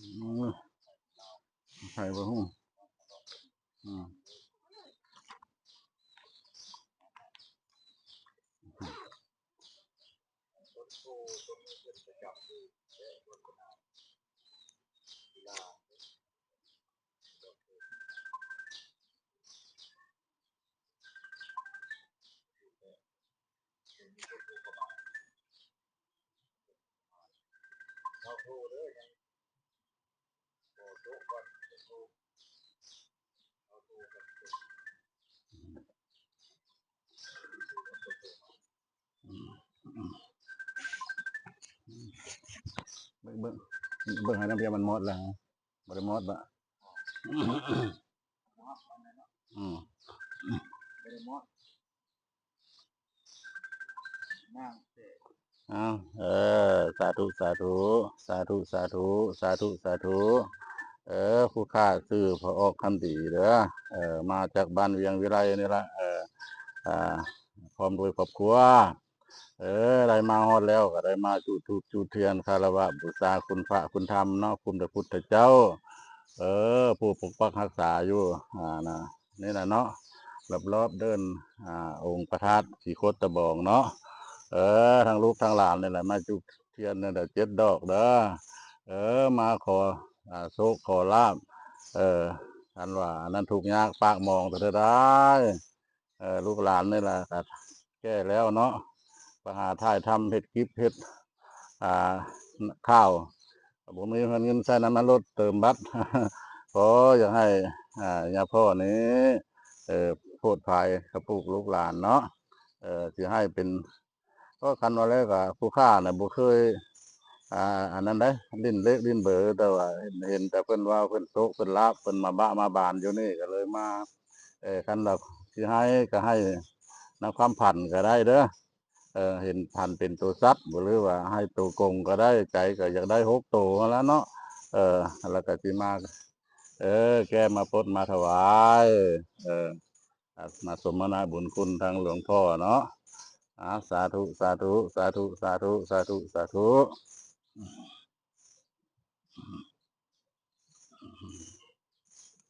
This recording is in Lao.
ອືມ ໃສ່ບໍ່ຮູ້ ອືມ. ເບິ່ງ ເບິ່ງ ເບິ່ງໃຫ້ນຳ ພຽງມັນໝົດແລ້ວ ບໍ່ໄດ້ໝົດບະ ອືມ ບໍ່ໄດ້ໝົດ. ອ້າວ ເອີ ສາທຸ ສາທຸ ສາທຸ ສາທຸ ສາທຸ ສາທຸ ເອີ ຜູ້ຂ້າຊື່ພໍ່ອອກຄຳດີເດີ ເອີ ມາຈາກບ້ານວຽງວິໄລນີ້ລະ ເອີ ອາ ພ້ອມດ້ວຍຄອບຄົວ ເອີ ໄດ້ມາຮອດແລ້ວກໍໄດ້ມາຈູດທູບຈູດທຽນ ຄາລະວະບູຊາຄຸນພະຄຸນທຳເນາະ ຄຸນພະພຸດທະເຈົ້າ ເອີ ຜູ້ປົກປັກຮັກສາຢູ່ ອາ ນະ ນີ້ລະເນາະ ລອບໆເດີ່ນ ອາ ອົງພະທາດສີໂຄດຕະບອງເນາະ ເອີ ທັງລູກທັງຫຼານນີ້ແຫຼະ ມາຈູດທຽນນີ້ແຫຼະ ເຈັດດອກເດີ ເອີ ມາຂໍ ອາ ໂຊກຂໍລາບ ເອີ ຄັນວ່າອັນນັ້ນທຸກຍາກປາກໝອງເທື່ອໃດ ເອີ ລູກຫຼານນີ້ລະກະແກ່ແລ້ວເນາະ ໄປຫາຖ່າຍທຳເຮັດກິບເຮັດ ອ່າ ຂ່າວ ບໍ່ມີເງິນໃຊ້ນ້ຳມັນລົດເຕີມບັດ ຂໍຢາກໃຫ້ ອ່າ ຍາພໍ່ນີ້ ເອີ ໂພດພາຍກະປຸກລູກຫຼານເນາະ ເອີ ຊິໃຫ້ເປັນ ເພາະຄັນວ່າແລ້ວກະຜູ້ຂ້ານະບໍ່ເຄີຍ ອ່າ ອັນນັ້ນໃດ໋ ຫຼິ້ນເລກຫຼິ້ນເບີ ແຕ່ວ່າເຫັນ ເຫັນແຕ່ເພິ່ນເວົ້າ ເພິ່ນໂຊກເພິ່ນລາບ ເພິ່ນມາບະມາບານຢູ່ນີ້ ກະເລີຍມາ ເອີ ຄັນວ່າຊິໃຫ້ກະໃຫ້ນຳຄວາມຝັນກະໄດ້ເດີ ເອີ ເຫັນຝັນເປັນໂຕສັດ ຫຼືວ່າໃຫ້ໂຕກົງກໍໄດ້ ໃຈກໍຢາກໄດ້ຫົກໂຕຫັ້ນລະເນາະ ເອີ ແລ້ວກໍຊິມາ ເອີ ແກ່ມາປົດມາຖວາຍ ເອີ ມາສົມມະນະບຸນຄຸນທາງຫຼວງພໍ່ເນາະ ອາ ສາທຸ ສາທຸ ສາທຸ ສາທຸ ສາທຸ ສາທຸ.